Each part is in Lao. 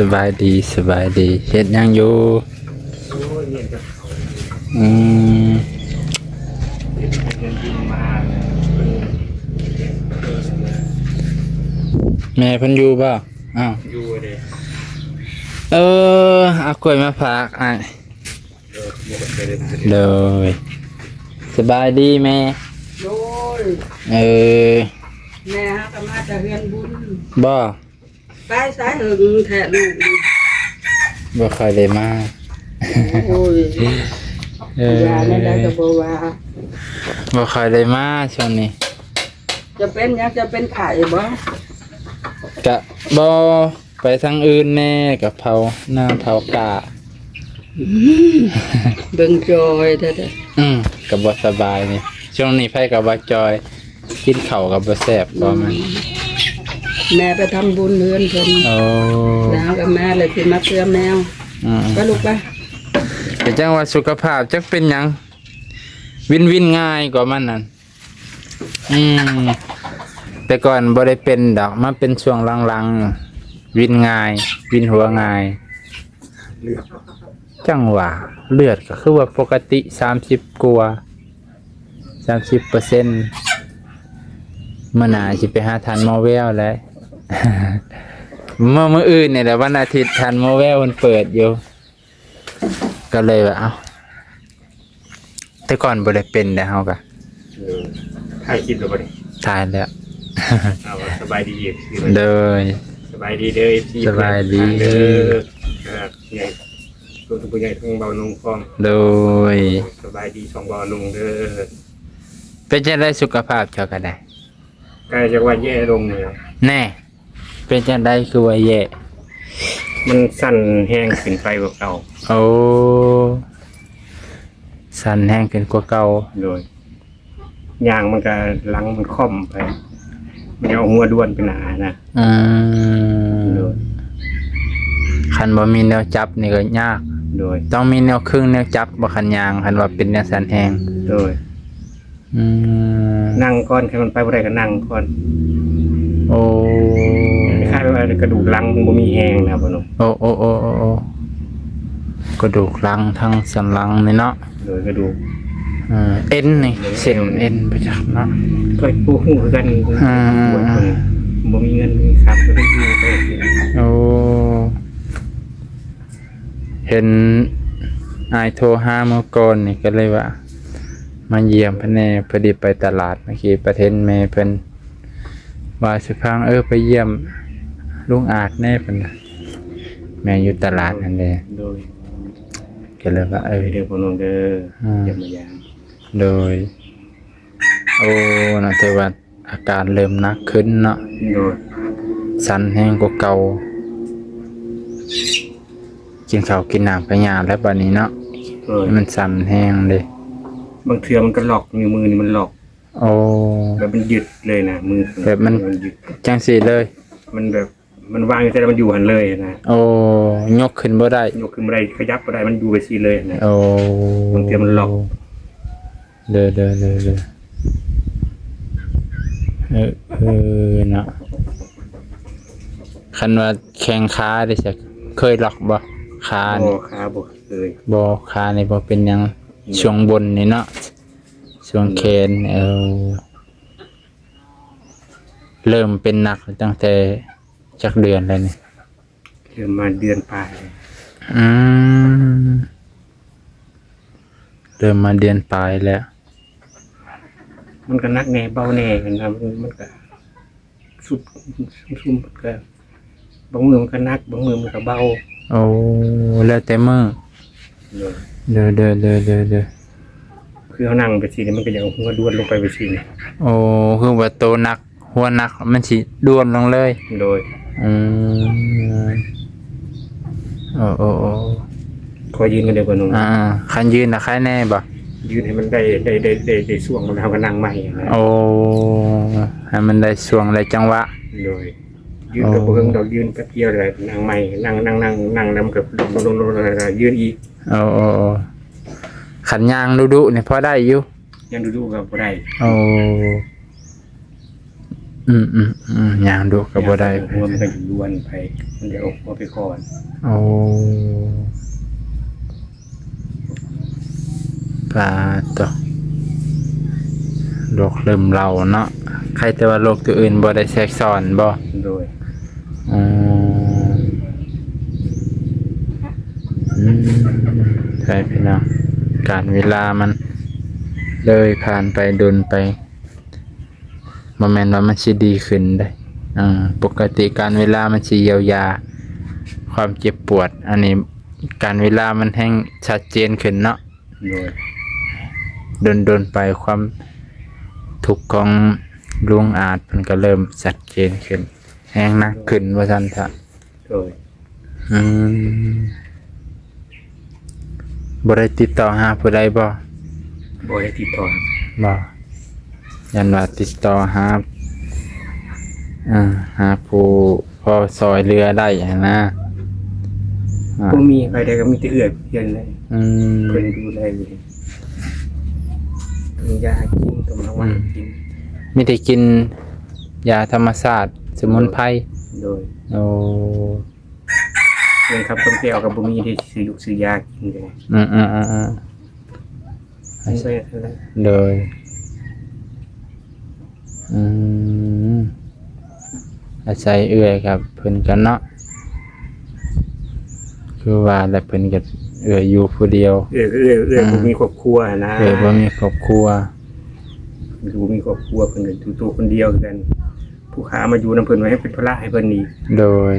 ສະບາຍດີ ສະບາຍດີ. ເຮັດຫຍັງຢູ່? ໂອ້ຍ ຮຽນກັບເຂົາ. ອືມ ເຮັດ ເຮັດເຮືອນດິນມາ. ແມ່ເພິ່ນຢູ່ບໍ່? ອ້າວ ຢູ່ເດ້. ເອີ ເອົາກ້ວຍມາຝາກອ້າຍ. ໂດຍ ສະບາຍດີແມ່. ໂດຍ ເອີ ແມ່ຫາກໍມາແຕ່ເຮືອນບຸນ. ບໍ່ ໄປໃສເຫິງແທ້ລູກນີ້? ບໍ່ຄ່ອຍໄດ້ມາ. ໂອ້ຍ ເອີ ວ່າແນວໃດກໍບໍ່ວ່າ. ບໍ່ຄ່ອຍໄດ້ມາຊ່ວງນີ້. ຈະເປັນຫຍັງ? ຈະເປັນໄຂ້ບໍ່? ກະບໍ່. ໄປທາງອື່ນແດ່ ກະເຜົາໜ້າເຜົາກາ. ອືມ ເບິ່ງຈ່ອຍແທ້ໆ. ອືມ ກະບໍ່ສະບາຍນີ້ ຊ່ວງນີ້ໃຜກະວ່າຈ່ອຍ ກິນເຂົ້າກະບໍ່ແຊບ ອືມ ເພາະມັນ. ແມ່ໄປທຳບຸນເຮືອນເພິ່ນ. ໂອ້ ແລ້ວກໍມາ ແລ້ວຊິມາເຊື່ອແມວ. ອືມ ໄປລູກໄປ. ກະຈັ່ງວ່າສຸຂະພາບຈັກເປັນຫຍັງ ວິນວິນງ່າຍກວ່າມັນນັ້ນ. ອືມ ແຕ່ກ່ອນບໍ່ໄດ້ເປັນດອກ ມາເປັນຊ່ວງຫຼັງໆ ວິນງ່າຍ ວິນຫົວງ່າຍ. ເລືອດ ຈັ່ງວ່າເລືອດກໍຄືວ່າປົກກະຕິສາມສິບກວ່າ ສາມສິບເປີເຊັນ. ມື້ໜ້າຊິໄປຫາທ່ານໝໍແວວແຫຼະ. ມື້ ມື້ອື່ນນີ້ແຫຼະ ວັນອາທິດ ທ່ານໝໍແວວເພິ່ນເປີດຢູ່ ກໍເລີຍວ່າ ເອົ້າ ແຕ່ກ່ອນບໍ່ໄດ້ເປັນເດ້ເຮົາກະ. ເອີ ຖ່າຍຄລິບແລ້ວບໍ່ນີ້? ຖ່າຍແລ້ວ. ເອົາ ສະບາຍດີ ເອັຟຊີ. ໂດຍ ສະບາຍດີເດີ ເອັຟຊີ. ສະບາຍດີເດີ ຜູ້ໃຫຍ່ ຜູ້ໃຫຍ່ທັງເບົານົງພ້ອມ. ໂດຍ ສະບາຍດີສອງເບົານົງເດີ. ເປັນຈັ່ງໃດສຸຂະພາບເຈົ້າກະໄດ້? ກະຈັກວ່າແຍ່ລົງແລ້ວ. ແນ່ ເປັນຈັ່ງໃດຄືວ່າແຍ່? ມັນສັ່ນແຮງຂຶ້ນໄປກວ່າເກົ່າ. ໂອ້ ສັ່ນແຮງຂຶ້ນກວ່າເກົ່າ. ໂດຍ ຍ່າງມັນກະຫຼັງມັນຄ່ອມໄປ ມັນເອົາຫົວດ່ວນໄປໜ້ານະ. ອືມ ໂດຍ ຄັນບໍ່ມີແນວຈັບນີ້ກໍຍາກ. ໂດຍ ຕ້ອງມີແນວຄຶງແນວຈັບບໍ່ ຄັນຍ່າງ ຄັນວ່າເປັນແນວສັ່ນແຮງ. ໂດຍ ອືມ ນັ່ງກ່ອນ ຄັນມັນໄປບໍ່ໄດ້ກໍນັ່ງກ່ອນ. ໂອ້ ຄ້າຍໆວ່າກະດູກຫຼັງມັນບໍ່ມີແຮງນະ ພໍ່ໜຸ່ມ. ໂອ້ ໂອ້ ໂອ້ ໂອ້ ກະດູກຫຼັງທາງສັນຫຼັງນີ້ເນາະ. ໂດຍ ກະດູກ ເອີ ເອັນນີ້ ເສັ້ນເອັນໄປຈັກເນາະ ຂ້ອຍບໍ່ຮູ້ຄືກັນ. ອືມ ບໍ່ມີເງິນມີຄຳກໍໄດ້ຢູ່ໄປ. ໂອ້ ເຫັນອ້າຍໂທຫາມື້ກ່ອນນີ້ ກໍເລີຍວ່າມາຢ້ຽມເພິ່ນແດ່ ພໍດີໄປຕະຫຼາດເມື່ອກີ້ ປະເທນແມ່ເພິ່ນວ່າຊິພາ ເອີ ໄປຢ້ຽມລຸງອາດແດ່ ເພິ່ນວ່າ ແມ່ຢູ່ຕະຫຼາດຫັ້ນແຫຼະ. ໂດຍ ກໍເລີຍວ່າ ເອີ ເດີພໍ່ນ້ອງເດີ ອືມ ຢ້ຽມມາຢາມ. ໂດຍ ໂອ້ ເນາະ ແຕ່ວ່າ ອາການເລີ່ມໜັກຂຶ້ນເນາະ. ໂດຍ ສັ່ນແຮງກວ່າເກົ່າ. ກິນເຂົ້າກິນນ້ຳກະຍາກແລ້ວບາດນີ້ເນາະ. ໂດຍ ມັນສັ່ນແຮງເດ້ ບາງເທື່ອມັນກະລັອກ ນິ້ວມືນີ້ມັນລັອກ. ໂອ້ ແບບມັນຍຶດເລີຍນະ ມື ແບບມັນ ມັນຍຶດ ຈັ່ງຊີ້ເລີຍ ມັນແບບ ມັນວາງຢູ່ໃສແລ້ວມັນຢູ່ຫັ້ນເລີຍນະ. ໂອ້ ຍົກຂຶ້ນບໍ່ໄດ້ ຍົກຂຶ້ນບໍ່ໄດ້ ຂະຫຍັບບໍ່ໄດ້ ມັນຢູ່ໄປຊີ້ເລີຍນະ. ໂອ້ ບາງເທື່ອມັນລັອກ. ເດີ ເດີ ເດີ ເດີ ເອີ ເອີ ເນາະ. ຄັນວ່າແຂ້ງຂາເດ ເຄີຍລັອກບໍ່? ຂານີ້ ບໍ່ ຂາບໍ່ເຄີຍ. ບໍ່ ຂານີ້ບໍ່ເປັນຫຍັງ. ອືມ ຊ່ວງບົນນີ້ເນາະ ຊ່ວງແຂນ. ເອີ ເລີ່ມເປັນໜັກຕັ້ງແຕ່ຈັກເດືອນແລ້ວນີ້? ເລີ່ມມາເດືອນປາຍແລ້ວ. ອືມ ເລີ່ມມາເດືອນປາຍແລ້ວ. ມັນກະໜັກແດ່ເບົາແດ່ຫັ້ນນະ ມັນ ມັນກະຊຸບ ຊຸບ ຊຸບ ກະ ບາງມື້ມັນກະໜັກ ບາງມື້ມັນກະເບົາ. ໂອ້ ແລ້ວແຕ່ມື້. ໂດຍ ເດີ ເດີ ເດີ ເດີ ເດີ ຄືເຮົານັ່ງໄປຊີ້ນີ້ ມັນກະຢາກເອົາຫົວດ່ວນລົງໄປໄປຊີ້ນີ້. ໂອ້ ຄືວ່າໂຕໜັກ ຫົວໜັກມັນຊິດ່ວນລົງເລີຍ. ໂດຍ ອືມ ໂອ້ ໂອ້ ໂອ້ ຂໍຢືນກັນເດີເພິ່ນ. ອ່າ ຄັນຢືນນະໄຄແນ່ບໍ່? ຢືນໃຫ້ມັນໄດ້ ໄດ້ ໄດ້ ໄດ້ ໄດ້ຊ່ວງ ແລ້ວເຮົາກໍນັ່ງໃໝ່ນະ. ໂອ້ ໃຫ້ມັນໄດ້ຊ່ວງໄດ້ຈັງຫວະ. ໂດຍ ຢືນກໍບໍ່ເຖິງດອກ ຢືນແປັບດຽວແລ້ວນັ່ງໃໝ່ ນັ່ງ ນັ່ງ ນັ່ງ ນັ່ງແລ້ວມັນກໍລົງ ລົງ ລົງ ລົງ ແລ້ວກໍຢືນອີກ. ໂອ້ ໂອ້ ໂອ້ ຄັນຍ່າງດຸໆນີ້ພໍໄດ້ຢູ່. ຍ່າງດຸໆກໍບໍ່ໄດ້. ໂອ້ ອືມໆໆ ຍ່າງດຸກໍບໍ່ໄດ້ ຍ່າງໄປຫົວມັນກໍຢູ່ລວນໄປ ມັນໄດ້ອອກຫົວໄປກ່ອນ. ໂອ້ ປາດໂທ້ ໂລກເລີ່ມເລົ່າເນາະ. ໃຄແຕ່ວ່າໂລກຕົວອື່ນບໍ່ໄດ້ແຊກຊ້ອນບໍ່? ໂດຍ. ອໍ ອືມ ໃຊ່ພີ່ນ້ອງ ການເວລາມັນເລີຍຜ່ານໄປດົນໄປ ບໍ່ແມ່ນວ່າມັນຊິດີຂຶ້ນເດ້. ເອີ ປົກກະຕິການເວລາມັນຊິຢຽວຢາຄວາມເຈັບປວດ, ອັນນີ້ການເວລາມັນແຮ່ງຊັດເຈນຂຶ້ນເນາະ. ໂດຍ. ດົນໆໄປຄວາມທຸກຂອງລຸງອາດເພິ່ນກໍເລີ່ມຊັດເຈນຂຶ້ນ ແຮ່ງໜັກຂຶ້ນວ່າຊັ້ນຊະ. ໂດຍ. ອືມ ບໍ່ໄດ້ຕິດຕໍ່ຫາຜູ້ໃດບໍ່? ບໍ່ໄດ້ຕິດຕໍ່. ບໍ່ ຢ້ານວ່າຕິດຕໍ່ຫາ ເອີ ຫາຜູ້ພໍຊ່ອຍເຫຼືອໄດ້ຫັ້ນນະ. ອ່າ ບໍ່ມີໃຜໃດ ກໍມີແຕ່ເອື້ອຍພຽງນັ້ນ. ອືມ ເພິ່ນດູແລຢູ່. ຕົ້ມຢາກິນ ຕົ້ມນ້ຳຫວານ ອືມ ກິນ ມີແຕ່ກິນຢາທຳມະຊາດ ສະໝຸນໄພ. ໂດຍ. ໂອ້ ເງິນຄຳຄຳແກ້ວກໍບໍ່ມີ ໄດ້ຊື້ ຊື້ຢາກິນ. ອືມໆໆໆ ໂດຍ. ອືມ ອາໄສເອື້ອຍກັບເພິ່ນກັນເນາະ ຄືວ່າແຫຼະ ເພິ່ນກໍເອື້ອຍຢູ່ຜູ້ດຽວ. ເອື້ອຍ ເອື້ອຍ ເອື້ອຍ ອືມ ບໍ່ມີຄອບຄົວຫັ້ນນະ. ເອື້ອຍບໍ່ມີຄອບຄົວ ເພິ່ນກໍບໍ່ມີຄອບຄົວ ເພິ່ນກໍຢູ່ໂຕຄົນດຽວຄືກັນ. ຜູ້ຂ້າມາຢູ່ນຳເພິ່ນ ວ່າໃຫ້ເປັນພາລະໃຫ້ເພິ່ນອີກ. ໂດຍ.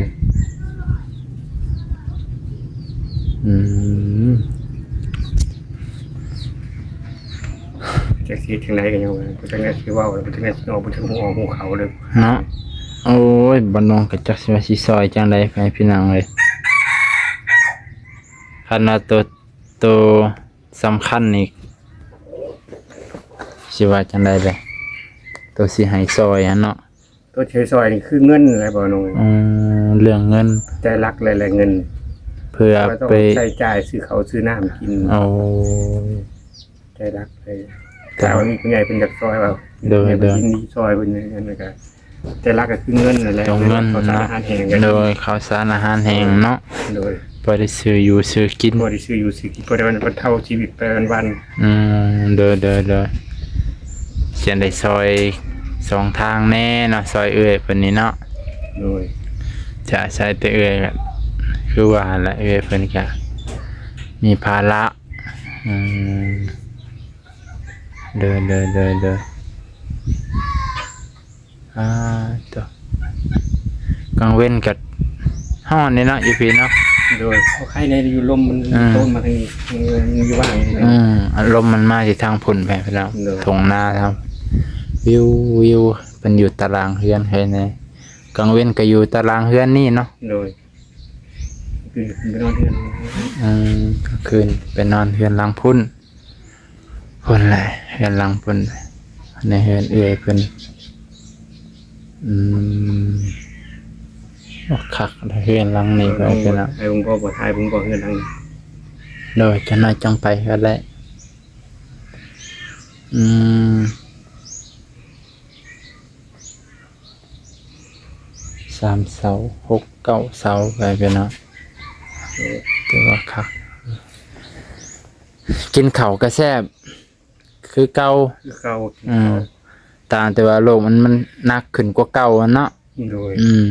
ອືມ ຈັກຊິເຮັດຈັ່ງໃດກໍຍັງວ່າ ບໍ່ຈັກແນວຊິເວົ້າ ແລ້ວບໍ່ຈັກແນວຊິອອກ ບໍ່ຈັກຮູ້ອອກຮູ້ເຂົ້າເລີຍເນາະ. ໂອ້ຍ ບໍ່ນ້ອງກໍຈັກຊິວ່າຊິຊ່ອຍຈັ່ງໃດ ໃຫ້ພີ່ນ້ອງເອີຍ. ຄັນວ່າໂຕ ໂຕສຳຄັນນີ້ ຊິວ່າຈັ່ງໃດເດ ໂຕຊິໃຫ້ຊ່ອຍຫັ້ນເນາະ. ໂຕຊິໃຫ້ຊ່ອຍນີ້ຄືເງິນແຫຼະ ບໍ່ນ້ອງ. ອືມ ເລື່ອງເງິນ ໃຈຫຼັກເລີຍແຫຼະ ເງິນ ເພື່ອໄປໃຊ້ຈ່າຍຊື້ເຂົ້າຊື້ນ້ຳກິນ. ໂອ້ ໃຈຫຼັກເລີຍ. ຖ້າວ່າມີຜູ້ໃຫຍ່ເພິ່ນຢາກຊ່ອຍວ່າ ໂດຍ ໃຫ້ໄປ ໂດຍ ຍິນດີຊ່ອຍເພິ່ນ ອັນນັ້ນກໍ ແຕ່ຫຼັກກໍຄືເງິນນັ້ນແຫຼະ. ໂດຍ ເງິນ ເຂົ້າສານ ເນາະ ອາຫານແຫ້ງ. ໂດຍ ເຂົ້າສານອາຫານແຫ້ງເນາະ. ໂດຍ ໂດຍ ພໍໄດ້ຊື້ຢູ່ຊື້ກິນ ພໍໄດ້ຊື້ຢູ່ຊື້ກິນ ພໍໄດ້ບັນເທົາຊີວິດໄປວັນໆ. ອືມ ໂດຍໆໆ ຊິໄດ້ຊ່ອຍສອງທາງແດ່ເນາະ ຊ່ອຍເອື້ອຍເພິ່ນນີ້ເນາະ. ໂດຍ ຈະອາໄສແຕ່ເອື້ອຍ ຄືວ່າແຫຼະ ເອື້ອຍເພິ່ນກະມີພາລະ. ອືມ ໂດຍໆໆໆ ອາ ໂຕ ກາງເວັນກໍຮ້ອນເດເນາະ ຢູ່ພີ້ເນາະ. ໂດຍ ພໍໄຄແດ່ ຢູ່ລົມມັນ ອືມ ໂຕນມາທາງນີ້ ມັນຢູ່ວ່າງ. ອືມ ອາລົມມັນມາທີ່ທາງພຸ້ນໄປພີ່ນ້ອງ. ໂດຍ ທົ່ງນາທາງ ວິວໆ ເພິ່ນຢູ່ຕາລາງເຮືອນໃຄແດ່. ກາງເວັນກໍຢູ່ຕາລາງເຮືອນນີ້ເນາະ. ໂດຍ ຄືໄປນອນເຮືອນ. ອືມ ກາງຄືນໄປນອນເຮືອນຫຼັງພຸ້ນ. ພຸ້ນແຫຼະ ເຮືອນຫຼັງພຸ້ນ ໃນເຮືອນເອື້ອຍເພິ່ນ. ອືມ ໂອ້ ຄັກເຮືອນຫຼັງນີ້. ເອີ ໄປເນາະ ໃຫ້ເບິ່ງບໍ່ ບໍ່ຖ່າຍເບິ່ງບໍ່ເຮືອນຫຼັງນີ້. ໂດຍ ຈັກໜ້ອຍຈັ່ງໄປກໍໄດ້. ອືມ ສາມເສົາ ຫົກ ເກົ້າເສົາ ໄປເນາະ. ໂດຍ ຖືວ່າຄັກ. ກິນເຂົ້າກໍແຊບຄືເກົ່າ. ຄືເກົ່າ. ອືມ ຕ່າງແຕ່ວ່າໂລກມັນ ມັນໜັກຂຶ້ນກວ່າເກົ່າຫັ້ນເນາະ. ໂດຍ. ອືມ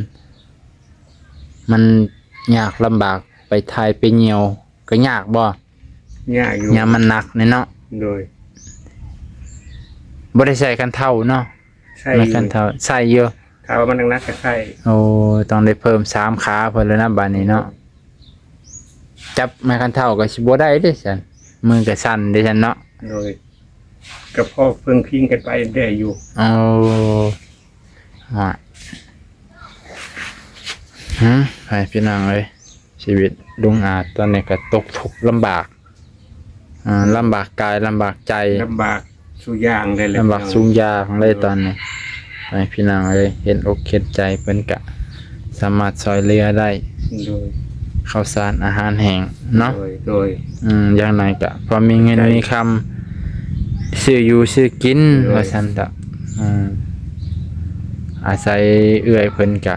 ມັນຍາກລຳບາກ ໄປຖ່າຍໄປຍ່ຽວກໍຍາກບໍ່? ຍາກຢູ່ ຍາມມັນໜັກນີ້ເນາະ. ໂດຍ. ບໍ່ໄດ້ໃສ່ຄັນເທົາເນາະ. ໃສ່ ໄມ້ຄັນເທົາໃສ່ຢູ່. ຖ້າວ່າມັນໜັກໆກໍໃສ່. ໂອ້ ຕ້ອງໄດ້ເພີ່ມສາມຂາເພິ່ນແລ້ວນະບາດນີ້ເນາະ. ຈັບໄມ້ຄັນເທົາກໍຊິບໍ່ໄດ້ເດ້ຊັ້ນ ມືກໍສັ່ນເດ້ຊັ້ນເນາະ. ໂດຍ. ກໍພໍເພິ່ງພິງກັນໄປໄດ້ຢູ່. ໂອ້ ຮະ ພີ່ນ້ອງເອີຍ ຊີວິດລຸງອາດຕອນນີ້ກໍຕົກທຸກລຳບາກ. ອ່າ ລຳບາກກາຍລຳບາກໃຈ ລຳບາກສູ່ຢ່າງເລີຍແຫຼະ ລຳບາກສູ່ຢ່າງເລີຍ. ໂດຍ. ຕອນນີ້ ໃຫ້ພີ່ນ້ອງເອີຍ ເຫັນອົກເຫັນໃຈເພິ່ນກະສາມາດຊ່ອຍເຫຼືອໄດ້. ໂດຍ. ເຂົ້າສານອາຫານແຫ້ງເນາະ. ໂດຍ ໂດຍ. ອືມ ຢ່າງໜ້ອຍກະພໍມີເງິນມີຄຳ ຊື້ຢູ່ຊື້ກິນ. ໂດຍ. ວ່າຊັ້ນເຖາະ. ອືມ. ອາໄສເອື້ອຍເພິ່ນກະ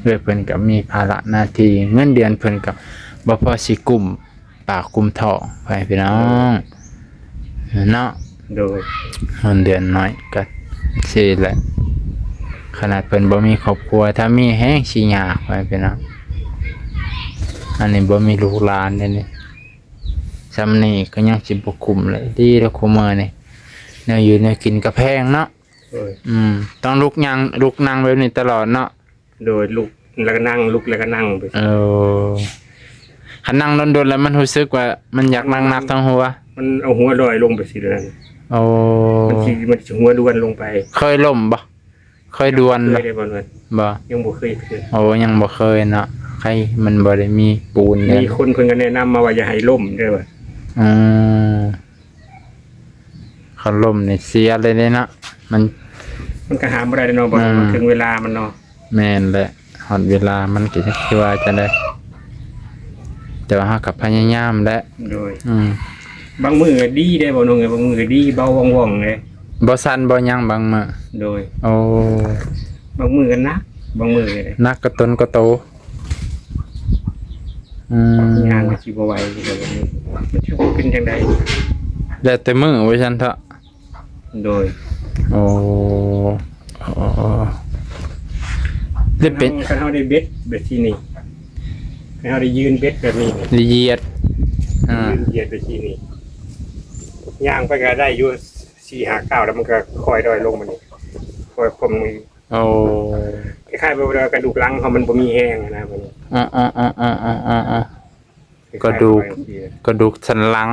ເອື້ອຍເພິ່ນກະມີພາລະໜ້າທີ່ ເງິນເດືອນເພິ່ນກະບໍ່ພໍຊິກຸ້ມປາກກຸ້ມທ້ອງ ພໍ່ແມ່ພີ່ນ້ອງເນາະ. ໂດຍ ເງິນເດືອນໜ້ອຍກະຊີ້ແຫຼະ ຂະໜາດເພິ່ນບໍ່ມີຄອບຄົວ ຖ້າມີແຮງຊິຍາກ ພໍ່ແມ່ພີ່ນ້ອງ. ອັນນີ້ບໍ່ມີລູກຫຼານເດ້ນີ້ ຊ່ຳນີ້ກະຍັງຊິບໍ່ກຸ້ມເລີຍ ດີແລ້ວ ຄຸມື້ນີ້ແນວຢູ່ແນວກິນກະແພງເນາະ. ໂດຍ ອືມ ຕ້ອງລຸກຍ່າງ ລຸກນັ່ງແບບນີ້ຕະຫຼອດເນາະ. ໂດຍ ລຸກແລ້ວກະນັ່ງ ລຸກແລ້ວກະນັ່ງໄປ. ເອີ ຄັນນັ່ງດົນໆແລ້ວມັນຮູ້ສຶກວ່າມັນຢາກໜັກໆທັງຫົວ ມັນເອົາຫົວລອຍລົງໄປຊີ້ແຫຼະ. ໂອ້ ມັນຊິ ມັນຊິຫົວລວນລົງໄປ. ເຄີຍລົ້ມບໍ່? ເຄີຍລວນບໍ່? ຍັງບໍ່ເຄີຍເດ້ ບໍ່ ຍັງບໍ່ເຄີຍເທື່ອ. ໂອ້ ຍັງບໍ່ເຄີຍເນາະ ໃຄມັນບໍ່ໄດ້ມີປູນ. ມີຄົນເພິ່ນກະແນະນຳມາວ່າຢ່າໃຫ້ລົ້ມເດີວ່າ. ອືມ ຄັນລົ້ມນີ້ເສຍເລີຍເດ້ເນາະ ມັນ ມັນກະຫ້າມບໍ່ໄດ້ເນາະ ບໍ່ ອືມ ມັນເຖິງເວລາມັນເນາະ. ແມ່ນແຫຼະ ຮອດເວລາມັນກະຈັກຊິວ່າຈັ່ງໃດ ແຕ່ວ່າເຮົາກະພະຍາຍາມແຫຼະ. ໂດຍ ອືມ ບາງມື້ກະດີເດ້ ບໍ່ໜຸ່ງເອີຍ ບາງມື້ກະດີ ເບົາວ່ອງໆເດ້ ບໍ່ສັ່ນບໍ່ຫຍັງບາງມື້. ໂດຍ ໂອ້ ບາງມື້ກະໜັກ ບາງມື້ກະໜັກກະຕົນກະໂຕ. ອືມ ຍ່າງກະຊິບໍ່ໄຫວຄືກັນ ມັນຊິເປັນຈັ່ງໃດ ແລ້ວແຕ່ມື້ວ່າຊັ້ນເຖາະ. ໂດຍ ໂອ້ ເປັນ ຄັນເຮົາໄດ້ເບັດແບບຊີ້ນີ້ ຄັນເຮົາໄດ້ຢືນເບັດແບບນີ້ ໄດ້ຢຽດ ອ່າ ຢືນຢຽດແບບຊີ້ນີ້ ຍ່າງໄປກະໄດ້ຢູ່ສີ່ຫ້າກ້າວ ແລ້ວມັນກະຄ່ອຍດອຍລົງມານີ້ ຄ່ອຍຄວ່ຳລົງ. ໂອ້ ຄ້າຍໆແບບວ່າກະດູກຫຼັງເຮົາມັນບໍ່ມີແຮງນະ ອາໆໆໆໆ ກະດູກ ກະດູກສັນຫຼັງ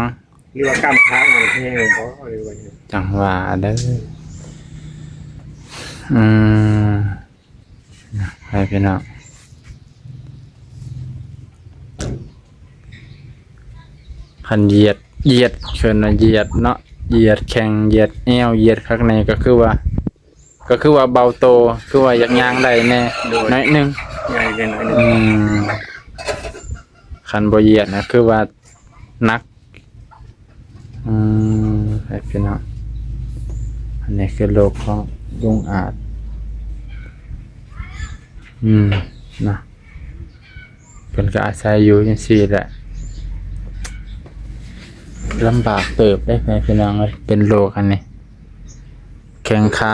ຫຼືວ່າກ້າມຂາອ່ອນແຮງບໍ່ ຫຼືວ່າ ຈັ່ງວ່າເດີ. ອືມ ໄປພີ່ນ້ອງ ຄັນຢຽດ ຢຽດ ເອີ້ນວ່າຢຽດເນາະ ຢຽດແຂ້ງ ຢຽດແອວ ຢຽດຄັກແນ່ ກະຄືວ່າ ກະຄືວ່າເບົາໂຕ ຄືວ່າຢາກຍ່າງໄດ້ແນ່ ໂດຍ ໜ້ອຍໜຶ່ງ ຍ່າງໄດ້ໜ້ອຍໜຶ່ງ. ອືມ ຄັນບໍ່ຢຽດນະ ຄືວ່າໜັກ. ອືມ ໃຫ້ພີ່ນ້ອງ ອັນນີ້ຄືໂລກຂອງລຸງອາດ. ອືມ ນະ ເພິ່ນກະອາໄສຢູ່ຈັ່ງຊີ້ແຫຼະ ລຳບາກເຕີບເດ້ ພີ່ນ້ອງເອີຍ ເປັນໂລກອັນນີ້ ແຂ້ງຂາ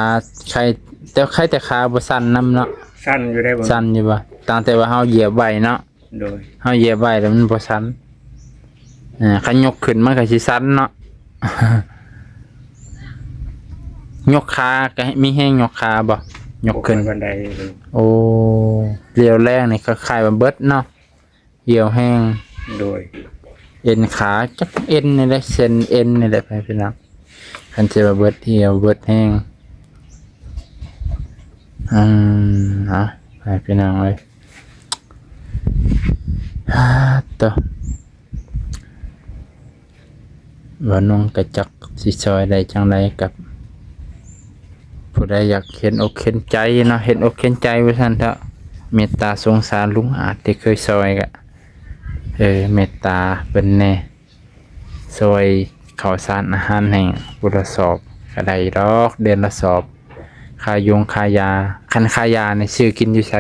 ໄຄ ແຕ່ ໄຄແຕ່ຂາບໍ່ສັ່ນນຳເນາະ. ສັ່ນຢູ່ໄດ໋ ບໍ່ ສັ່ນຢູ່ບໍ່? ຕັ້ງແຕ່ວ່າເຮົາຢຽບໄວ້ເນາະ. ໂດຍ ເຮົາຢຽບໄວ້ແລ້ວມັນບໍ່ສັ່ນ ເອີ ຄັນຍົກຂຶ້ນມັນກະຊິສັ່ນເນາະ. ຍົກຂາກະມີແຮງຍົກຂາບໍ່? ຍົກຂຶ້ນ ບໍ່ຄ່ອຍປານໃດ. ໂອ້ ລຽວແຮງນີ້ຄ້າຍໆວ່າເບິດເນາະ ຮຽວແຮງ. ໂດຍ ເອັນຂາ ຈັກເອັນນີ້ແຫຼະ ເສັ້ນເອັນນີ້ແຫຼະ ພີ່ນ້ອງ ຄັນຊິວ່າເບິດຮຽວເບິດແຮງ. ອືມ ເອົາ ພີ່ນ້ອງເອີຍ ອາ ໂຕ ວ່ານ້ອງກະຈັກຊິຊ່ອຍໄດ້ຈັ່ງໃດກັບ ຜູ້ໃດຢາກເຫັນອົກເຫັນໃຈເນາະ ເຫັນອົກເຫັນໃຈວ່າຊັ້ນເຖາະ ເມດຕາສົງສານລຸງອາດທີ່ເຄີຍຊ່ອຍກະ ເອີ ເມດຕາເພິ່ນແດ່ ຊ່ອຍເຂົ້າສານອາຫານແຫ້ງຜູ້ລະສອບກະໄດ້ດອກ ເດືອນລະສອບ ຄ່າຢົງຄ່າຢາ. ຄັນຄ່າຢານີ້ຊື້ກິນຢູ່ໃສ?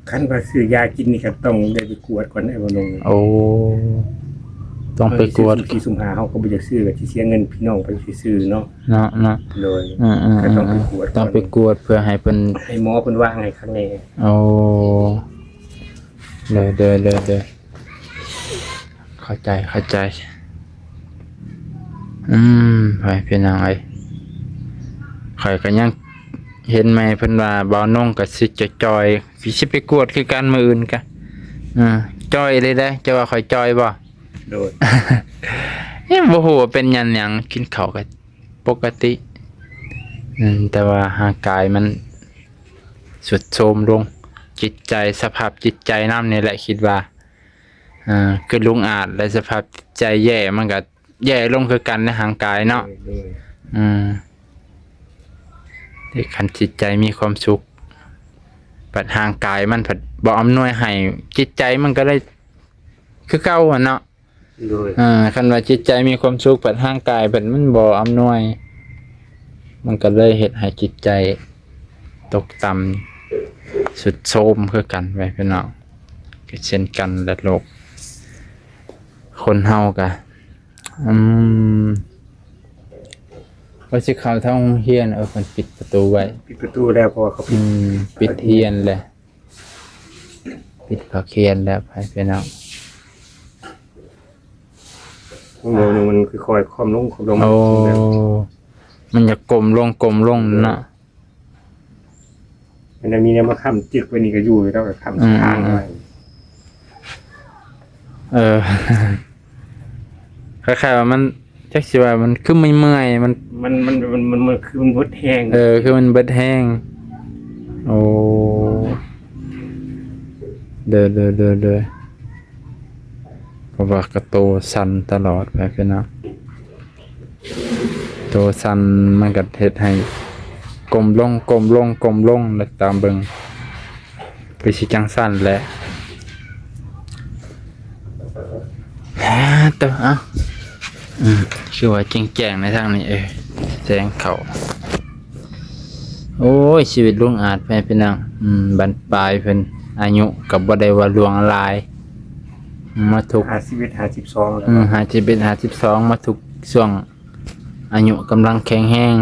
ຄັນວ່າຊື້ຢາກິນນີ້ກະຕ້ອງໄດ້ໄປກວດກ່ອນເດ້ ບໍ່ໜຸ່ງ. ໂອ້ ຕ້ອງໄປກວດ ເຮົາຊິຊື້ຊຸມສີ່ຊຸມຫ້າ ເຮົາກະບໍ່ຢາກຊື້ ກະຊິເສຍເງິນພີ່ນ້ອງໄປຊື່ໆເນາະ. ເນາະ ເນາະ ໂດຍ ເອີໆ ກະຕ້ອງໄປກວດ ຕ້ອງໄປກວດເພື່ອໃຫ້ເພິ່ນ ໃຫ້ໝໍເພິ່ນວາງໃຫ້ຄັກແນ່. ໂອ້ ໂດຍໆໆໆ ເຂົ້າໃຈ ເຂົ້າໃຈ. ອືມ ພໍ່ແມ່ພີ່ນ້ອງເອີຍ ຂ້ອຍກະຍັງເຫັນແມ່ເພິ່ນວ່າ ບ່າວນົງກະຊິຈະຈ່ອຍ ຊິໄປກວດຄືກັນມື້ອື່ນກະ ເອີ ຈ່ອຍອີ່ຫຼີເດ້. ເຈົ້າວ່າຂ້ອຍຈ່ອຍບໍ່? ໂດຍ ເອີ ບໍ່ຮູ້ວ່າເປັນຫຍັງ ກິນເຂົ້າກະປົກກະຕິ ອືມ ແຕ່ວ່າຮ່າງກາຍມັນຊຸດໂຊມລົງ ຈິດໃຈ ສະພາບຈິດໃຈນຳນີ້ແຫຼະ ຄິດວ່າ ອ່າ ຄືລຸງອາດ ແລະ ສະພາບຈິດໃຈແຍ່ ມັນກະແຍ່ລົງຄືກັນໃນຮ່າງກາຍເນາະ. ໂດຍ ໂດຍ ອືມ ແຕ່ຄັນຈິດໃຈມີຄວາມສຸກ ບັດຮ່າງກາຍມັນພັດບໍ່ອຳນວຍໃຫ້ ຈິດໃຈມັນກະເລີຍຄືເກົ່າຫັ້ນເນາະ. ໂດຍ ອ່າ ຄັນວ່າຈິດໃຈມີຄວາມສຸກ ພັດຮ່າງກາຍພັດມັນບໍ່ອຳນວຍ ມັນກໍເລີຍເຮັດໃຫ້ຈິດໃຈຕົກຕ່ຳ ຊຸດໂຊມຄືກັນໄວ້ຍພີ່ນ້ອງ. ກໍເຊັ່ນກັນແຫຼະໂລກ ຄົນເຮົາກະ ອືມ ວ່າຊິເຂົ້າທາງໂຮງຮຽນ ເອີ ເພິ່ນປິດປະຕູໄວ້ ປິດປະຕູແລ້ວ ເພາະວ່າເຂົາ ອືມ ປິດຮຽນແລ້ວ ປິດພາກຮຽນແລ້ວ ໄປພີ່ນ້ອງ. ໂອ້ ມັນຄ່ອຍໆ ຄວ່ຳລົງ ຄວ່ຳລົງ ໂອ້ ມັນຢາກກົ້ມລົງ ກົ້ມລົງເນາະ. ມັນຍັງມີແນວມາຄ້ຳຈຶກໄວ້ນີ້ກໍຢູ່ ແລ້ວກໍຄ້ຳ ອືມ ຄ້າງໄວ້ ເອີ ຄ້າຍໆວ່າມັນ ຈັກຊິວ່າມັນຄືເມື່ອຍໆ ມັນ ມັນ ມັນ ມັນ ມັນ ມັນຄືມັນເບິດແຮງ ເອີ ຄືມັນເບິດແຮງ. ໂອ້ ເດີໆໆໆ ເພາະວ່າກະໂຕສັ່ນຕະຫຼອດໄປພີ່ນ້ອງ. ໂຕສັ່ນມັນກໍເຮັດໃຫ້ກົ້ມລົງ ກົ້ມລົງ ກົ້ມລົງ ແລ້ວຕາມເບິ່ງ ຄືຊິຈັ່ງຊັ້ນແຫຼະ. ໂຕ ເອົ້າ ອືມ ຄືວ່າແຈ້ງໆ ໃນທາງນີ້ ເອີ ແສງເຂົ້າ. ໂອ້ຍ ຊີວິດລຸງອາດ ແມ່ພີ່ນ້ອງ ອືມ ບັ້ນປາຍເພິ່ນ ອາຍຸກໍບໍ່ໄດ້ວ່າຫຼວງຫຼາຍ ມາທຸກ ຫ້າສິບເອັດ ຫ້າສິບສອງແລ້ວ ອືມ ຫ້າສິບເອັດ ຫ້າສິບສອງ ມາທຸກຊ່ວງ ອາຍຸກຳລັງແຂງແຮງ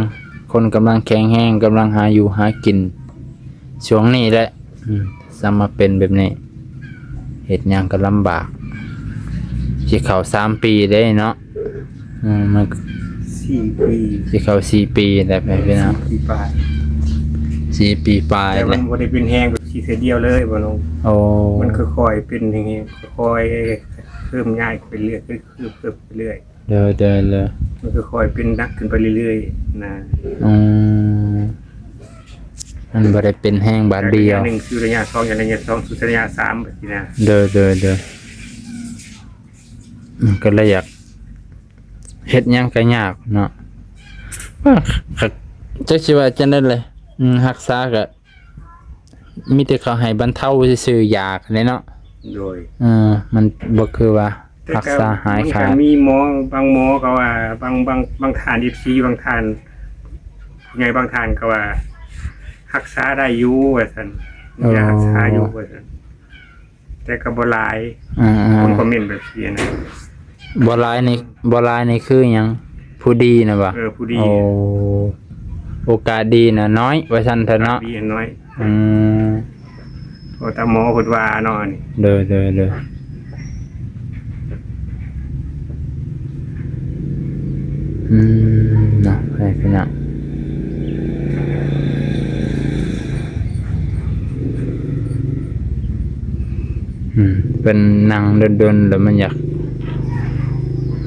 ຄົນກຳລັງແຂງແຮງ ກຳລັງຫາຢູ່ຫາກິນ ຊ່ວງນີ້ແຫຼະ ອືມ ຊຳມາເປັນແບບນີ້ ເຮັດຫຍັງກໍລຳບາກ. ຊິເຂົ້າສາມປີເດ້ເນາະ ອືມ ມັນ ສີ່ປີ ຊິເຂົ້າສີ່ປີແລ້ວ ພີ່ນ້ອງ ສີ່ປີປາຍ ສີ່ປີປາຍ ແຕ່ມັນບໍ່ໄດ້ເປັນແຮງແບບຊີ້ເທື່ອດຽວເລີຍບໍ່ນ້ອງ. ໂອ້ ມັນຄ່ອຍໆ ເປັນແຮງໆ ຄ່ອຍໆ ເພີ່ມຍ້າຍໄປເລື້ອຍ ຄືເພີ່ມໄປເລື້ອຍ ໂດຍໆ ມັນກໍຄ່ອຍເປັນໜັກຂຶ້ນໄປເລື້ອຍໆ ນະ. ອືມ ມັນບໍ່ໄດ້ເປັນແຮງບາດດຽວ ໄລຍະໜຶ່ງສູ່ໄລຍະສອງ ຈາກໄລຍະສອງສູ່ໄລຍະສາມ ແບບນີ້ນະ. ໂດຍໆໆ ມັນກໍເລີຍຢາກເຮັດຫຍັງກໍຍາກເນາະ. ເອີ ຈັກຊິວ່າຈັ່ງໃດແຫຼະ ອືມ ຮັກສາກໍ ມີແຕ່ເຂົາໃຫ້ບັນເທົາຊື່ໆ ຢາກແຫຼະເນາະ. ໂດຍ ເອີ ມັນບໍ່ຄືວ່າ ແຕ່ກໍຮັກສາຫາຍຂາດ ມັນກໍມີໝໍ ບາງໝໍກໍວ່າ ບາງ ບາງ ບາງທ່ານ ເອັຟຊີ ບາງທ່ານ ຜູ້ໃຫຍ່ບາງທ່ານກໍວ່າ ຮັກສາໄດ້ຢູ່ວ່າຊັ້ນ ໂອ້ ຢາຮັກສາຢູ່ວ່າຊັ້ນ ແຕ່ກໍບໍ່ຫຼາຍ ອືມໆ ຄົນຄອມເມັນແບບຊີ້ນະ. ບໍ່ຫຼາຍນີ້ ບໍ່ຫຼາຍນີ້ຄືຫຍັງ? ຜູ້ດີນະບໍ່? ເອີ ຜູ້ດີ ໂອ້ ໂອກາດດີນະນ້ອຍ ວ່າຊັ້ນເຖາະເນາະ ໂອກາດດີນະນ້ອຍ ອືມ ເພາະຕາໝໍເພິ່ນວ່າເນາະ ອັນນີ້ ໂດຍໆໆ ອືມ ເນາະ ໃຫ້ພີ່ນ້ອງ ອືມ ເພິ່ນນັ່ງດົນໆ ແລ້ວມັນຢາກ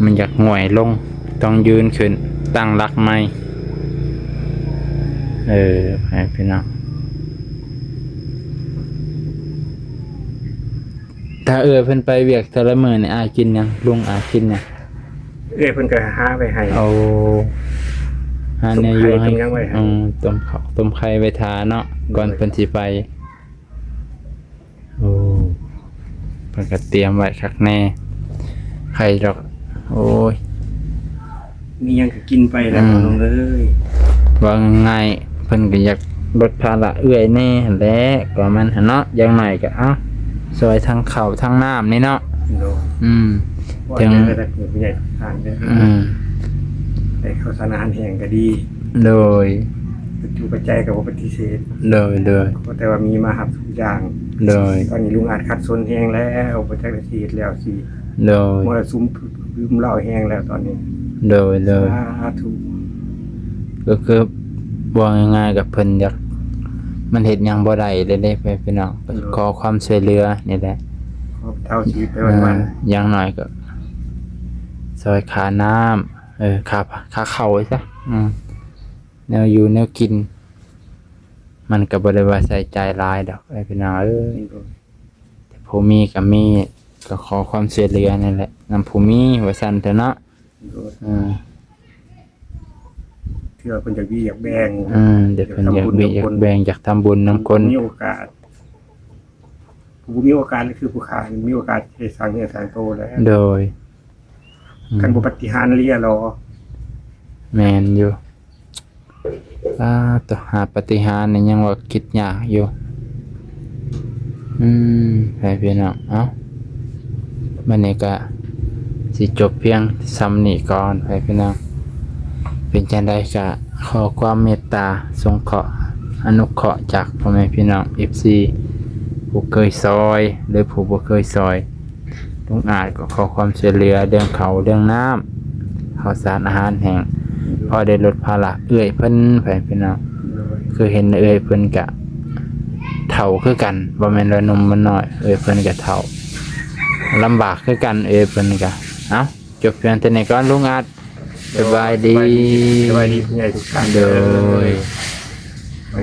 ມັນຢາກຫງວຍລົງ ຕ້ອງຢືນຂຶ້ນ ຕັ້ງຫຼັກໃໝ່ ເອີ ໃຫ້ພີ່ນ້ອງ. ຖ້າເອື້ອຍເພິ່ນໄປວຽກແຕ່ລະມື້ນີ້ ອ້າຍກິນຫຍັງ? ລຸງ ອ້າຍກິນຫຍັງ? ເອື້ອຍເພິ່ນກໍຫາໄວ້ໃຫ້ ໂອ້ ຫາແນວຢູ່ໃຫ້ ຕົ້ມຫຍັງໄວ້ໃຫ້ ອືມ ຕົ້ມເຂົ້າຕົ້ມໄຂ່ໄວ້ຖ້າເນາະ ກ່ອນເພິ່ນຊິໄປ ໂອ້ ເພິ່ນກໍຕຽມໄວ້ຄັກແນ່ ໄຂ່ດອກ ໂອ້ຍ ມີຫຍັງກໍກິນໄປແຫຼະ ອືມ ນ້ອງເອີຍ ເວົ້າງ່າຍໆ ເພິ່ນກໍຢາກລົດພາລະເອື້ອຍແດ່ຫັ້ນແຫຼະ ກໍມັນຫັ້ນເນາະ ຢ່າງໜ້ອຍກໍ ເອົ້າ ຊ່ວຍທັງເຂົ້າທັງນ້ຳນີ້ເນາະ ໂດຍ ອືມ ເຖິງ ອືມ ໄດ້ເຂົ້າສານອາຫານແຫ້ງກໍດີ ໂດຍ ປັດຈຸປັດໄຈກໍບໍ່ປະຕິເສດ ໂດຍໆ ຂໍແຕ່ວ່າມີມາຮັບທຸກຢ່າງ ໂດຍ ຕອນນີ້ລຸງອາດຂັດສົນແຮງແລ້ວ ບໍ່ຈັກຊິເຮັດແລ້ວຊິ ໂດຍ ມໍລະສຸມ ດື່ມເຫຼົ້າແຮງແລ້ວຕອນນີ້ ໂດຍໆ ສາທຸ ກໍຄືເວົ້າງ່າຍໆ ກໍເພິ່ນຢາກ ມັນເຮັດຫຍັງບໍ່ໄດ້ເລີຍເດ້ ພີ່ນ້ອງ ໂດຍ ຂໍຄວາມຊ່ວຍເຫຼືອນີ້ແຫຼະ ຂໍເທົ່າຊີວິດໄປວັນໆ ເອີ ຢ່າງໜ້ອຍກໍຊ່ອຍຄ່ານ້ຳ ເອີ ຄ່າ ຄ່າເຂົ້າຊະ ອືມ ແນວຢູ່ແນວກິນ ມັນກໍບໍ່ໄດ້ວ່າໃຊ້ຈ່າຍຫຼາຍດອກ ເອີ ພີ່ນ້ອງເອີຍ ໂດຍ ແຕ່ຜູ້ມີກໍມີ ກໍຂໍຄວາມຊ່ວຍເຫຼືອນັ້ນແຫຼະ ນຳຜູ້ມີວ່າຊັ້ນເຖາະເນາະ ໂດຍ ເອີ ເທື່ອເພິ່ນຢາກດີຢາກແບ່ງ ເອີ ເອີ ເພິ່ນຢາກດີຢາກແບ່ງ ຢາກທຳບຸນນຳຄົນ ມີໂອກາດ ຜູ້ບໍ່ມີໂອກາດກໍຄືຜູ້ຂ້າມີໂອກາດໄດ້ສ້າງເນື້ອສ້າງໂຕແລ້ວ ໂດຍ ອືມ ຄັນບໍ່ປາຕິຫານເລີຍລະ ແມ່ນຢູ່ ອາ ໂຕ ຫາປາຕິຫານນີ້ຍັງວ່າຄິດຍາກຢູ່. ອືມ ໄປພີ່ນ້ອງ ເອົ້າ ມື້ນີ້ກະຊິຈົບພຽງສ່ຳນີ້ກ່ອນ ໄປພີ່ນ້ອງ. ເປັນຈັ່ງໃດກະຂໍຄວາມເມດຕາສົງເຄາະອະນຸເຄາະຈາກພໍ່ແມ່ພີ່ນ້ອງເອັຟຊີ ຜູ້ເຄີຍຊ່ອຍ ຫຼື ຜູ້ບໍ່ເຄີຍຊ່ອຍ. ລຸງອາດກໍຂໍຄວາມຊ່ວຍເຫຼືອເລື່ອງເຂົ້າເລື່ອງນ້ຳ ເຂົ້າສານອາຫານແຫ້ງ ພໍໄດ້ຫຼຸດພາລະເອື້ອຍເພິ່ນ ໄປພີ່ນ້ອງ. ຄືເຫັນເອື້ອຍເພິ່ນກະເຖົ້າຄືກັນ ບໍ່ແມ່ນວ່າໜຸ່ມວ່ານ້ອຍ ເອື້ອຍເພິ່ນກະເຖົ້າ ລຳບາກຄືກັນ ເອື້ອຍເພິ່ນກະ. ເອົ້າ ຈົບພຽງເທົ່ານີ້ກ່ອນ ລຸງອາດ. ສະບາຍດີ ສະບາຍດີ ສະບາຍດີຜູ້ໃຫຍ່ທຸກທ່ານ ໂດຍ ເອີ.